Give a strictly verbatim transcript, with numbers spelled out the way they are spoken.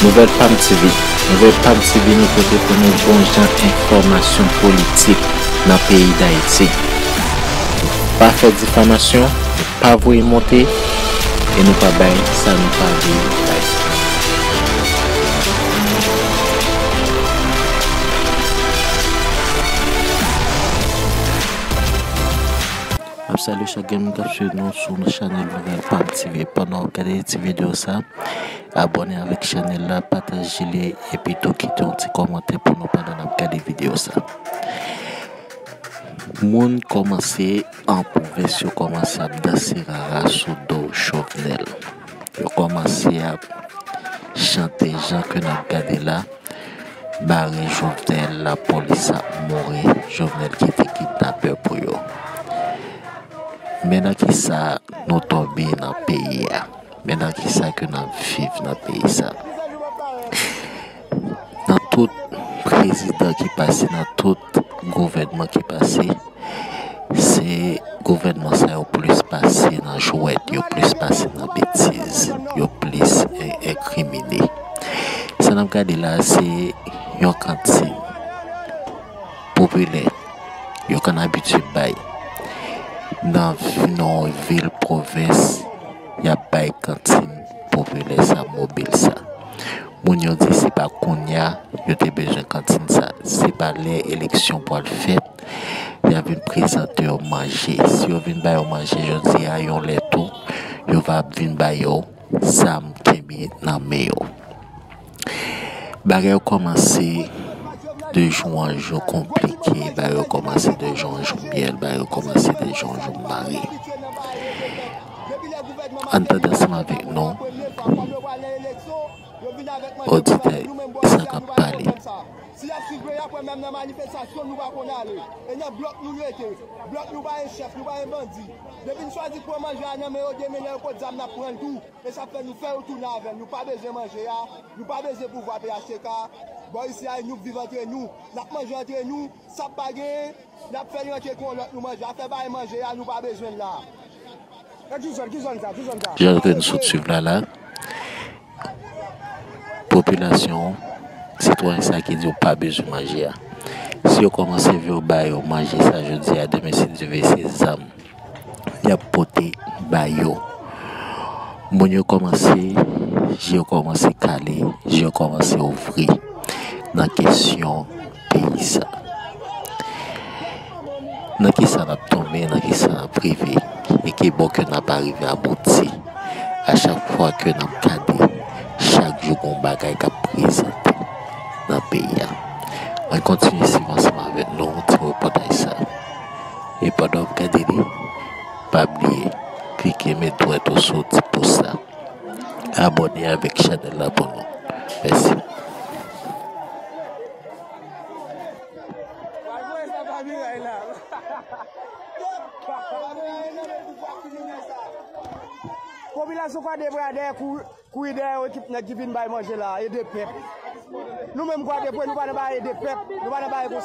Nouvèl Pam T V. Nouvèl Pam T V nou pote pou nou bon jan enfòmasyon politik nan peyi Dayiti. Nou pa fè difamasyon, nou pa voye monte, e nou pa bay sa nou pa vle bay. M ap salye chak grenn moun k ap swiv nou sou chanèl Nouvèl Pam T V. Pandan w ap gade ti videyo sa, abòne avèk chanèl la, pataje li, epi tou kite yon ti kòmantè pou nou pandan n ap gade videyo sa. Moun kòmanse an pwovens, yo kòmanse ap danse rara sou do Jovenel. Yo kòmanse ap chante jan ke n ap gade la, bare Jovenel, lapolis ap mouri, Jovenel ki te kidnapè pou yo. Men nan kisa nou tonbe nan peyi a. Men nan kisa ke n ap viv nan peyi sa. Nan tout prezidan ki pase, nan tout gouvènman ki pase, se gouvènman sa yo plis pase nan jwèt, yo plis pase nan betiz, yo plis en-, enkrimine. Sa n ap gade la, se yon kantin popilè yo konn abitye bay nan, nan vil pwovens, y ap bay kantin popilè sa, mobil sa. Moun yo di se pa kounye a yo te bezwen kantin sa, se pa lè eleksyon pral fèt, y ap vin prezante yo manje. Si yo vin ba yo manje jodi a, yon lè tou, yo va vin ba yo zam kenbe nan men yo. Bagay yo kòmanse de jou an jou konplike, bagay yo kòmanse de jou an jou myèl, bagay yo kòmanse de jou an jou mare. Ann tande ansanm avèk nou oditè sa k ap pale. Si y ap swiv yo, y ap wè menm nan manifestasyon nou pa konn ale. E nan blòk nou rete. Blòk nou pa gen chèf, nou pa gen bandi. Depi n chwazi pran manje a nan men yo, demen lè yo pot zam n ap pran l tou. E sa fè nou fè yo tounen avè n. Nou pa bezwen manje a, nou pa bezwen pouvwa P H T K. Bò isi a, nou viv antre nou, n ap manje antre nou, sa p pa genyen, n ap fè l rantre kon lòt nou manje. Afè bay manje a, nou pa bezwen l la. E ki zòn, ki zòn sa, ki zòn sa? Jan ke n sot swiv la la, popilasyon, sitwayen sa ki di yo pa bezwen manje a. Si yo kòmanse vle yo ba yo manje sa jodi a, demen si Dye vle se zam y ap pote ba yo. Moun yo kòmanse, je yo kòmanse kale, je yo kòmanse ouvri nan kesyon peyi sa. Nan kisa n ap tonbe, nan kisa n ap rive, e ki bò ke n ap arive abouti a chak fwa ke n ap gade, chak jou gon bagay k ap prezante nan peyi a. Ann kontinye swiv ansanm avèk nou ti repòtaj sa. E pandan w ap gade li, pa bliye klike men dwèt ou sou ti pous la. Abòne avèk chanèl la pou nou. Mèsi. Popilasyon Kwadèbwa dèyè kou-, kouri dèyè yo ekip nèg ki vin bay manje la, ede pèp. Nou menm Kwadèbwa, nou pa nan bay ede pèp, nou pa nan bay